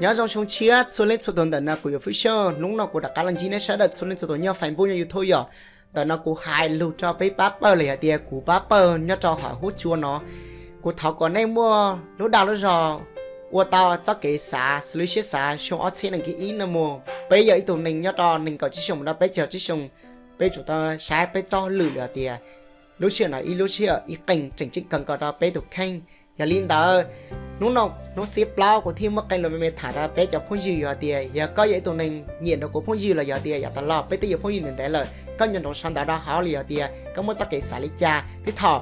Nyob zoo xyoo tshiab txhua leej txhua tus, ntawm no kuv yog Fwj Xyooj. Hnub no kuv rov qab los ntsib nej sawv daws txhua leej txhua tus nyob Facebook nyob YouTube yom. Ntawm no kuv hais lus rau peb pab pawg los yog tias kuv pab pawg nyob rau hauv huab cua no. Kuv thov kom nej muaj lub dag lub zog ua tau txoj kev xav xws li siab xav xyoo ob txhiab nees nkaum ib no mus. Peb yog ib tug neeg nyob rau nees nkaum tsib xyoos mus rau peb caug tsib xyoos, peb tsum tau saib peb txoj hauj lwm los tias lub sij hawm no ib lub sij hawm ib qee tseem ceeb kawg nkaus rau peb tus kheej. Yog li ntawd, hnub no hnub xiab plaub kuv thiaj muaj qee lus me me tham rau peb cov phooj ywg. Yog tias yog koj yog ib tug neeg nyiam nrog kuv phooj ywg los yog tias yav tas los peb twb yog phooj ywg ntev ntev lawm, koj nyob nrog sau ntawv rau hauv los yog tias koj muaj txoj kev xav li cas, tej thaum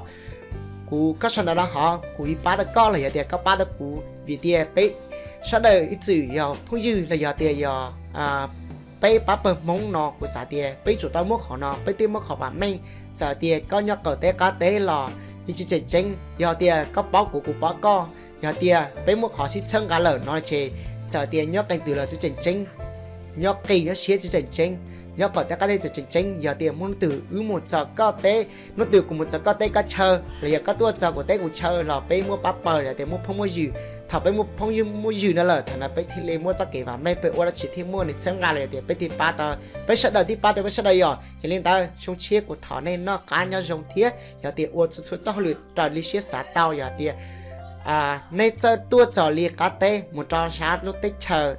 kuv, koj sau ntawv rau hauv kuv yeej pab tau koj los yog tias koj pab tau kuv, vim tias peb sawv daws ib txwm yog phooj ywg los yog tias yog peb pab pawg Hmoob no kuv xav tias peb tsum tau muab qhov no, peb twb muab qhov vam meej. Txawm tias koj nyob qaum teb qab teb los yeej tsis tseem ceeb, yog tias koj paub kuv kuv paub koj, yog tias peb muab qhov sib txhawb nqa lawm no ces txawm tias nyob qee twg los tsis tseem ceeb, nyob qis nyob siab tsis tseem ceeb, nyob qaum teb qab teb tsis tseem ceeb. Yog tias muaj hnub twg wb mus txog koj teb, hnub twg kuv mus txog koj teb koj chaw los yog koj tuaj txog kuv teb kuv chaw los peb muab pab pawg los tias muab phooj muab ywg. Thaum peb muab phooj ywg muab ywg no lawm thaum no peb thiaj li muaj txoj kev vam meej, peb ua dab tsi thiaj muaj neeg txhawb nqa los yog tias peb thiaj pab tau peb sawv daws, thiaj pab tau peb sawv daws yom. Yog li ntawd xyoo tshiab kuv thov nej noj qab nyob zoo thiab yog tias ua txhua txhua txoj hauj lwm raws li siab xav tau. Yog tias nej txawj tuaj txog li qab teb mus rau sab lub teb chaws,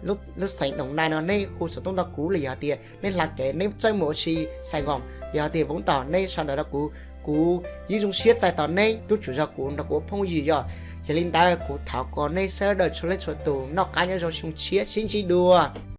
lub xeev Doom Nai no nej hu xov tooj rau kuv los yog tias nej hla kev nej txawj mus ua si Sài Gòn, yog tias Vũng Tàu nej sau ntawv rau kuv, kuv yeej zoo siab txais tos nej, tub tsum zog kuv nrog kuv ua phooj ywg yom. Yog li ntawd kuv thov kom nej sawv daws txhua leej txhua tus noj qab nyob zoo xyoo tshiab, sib ntsib dua.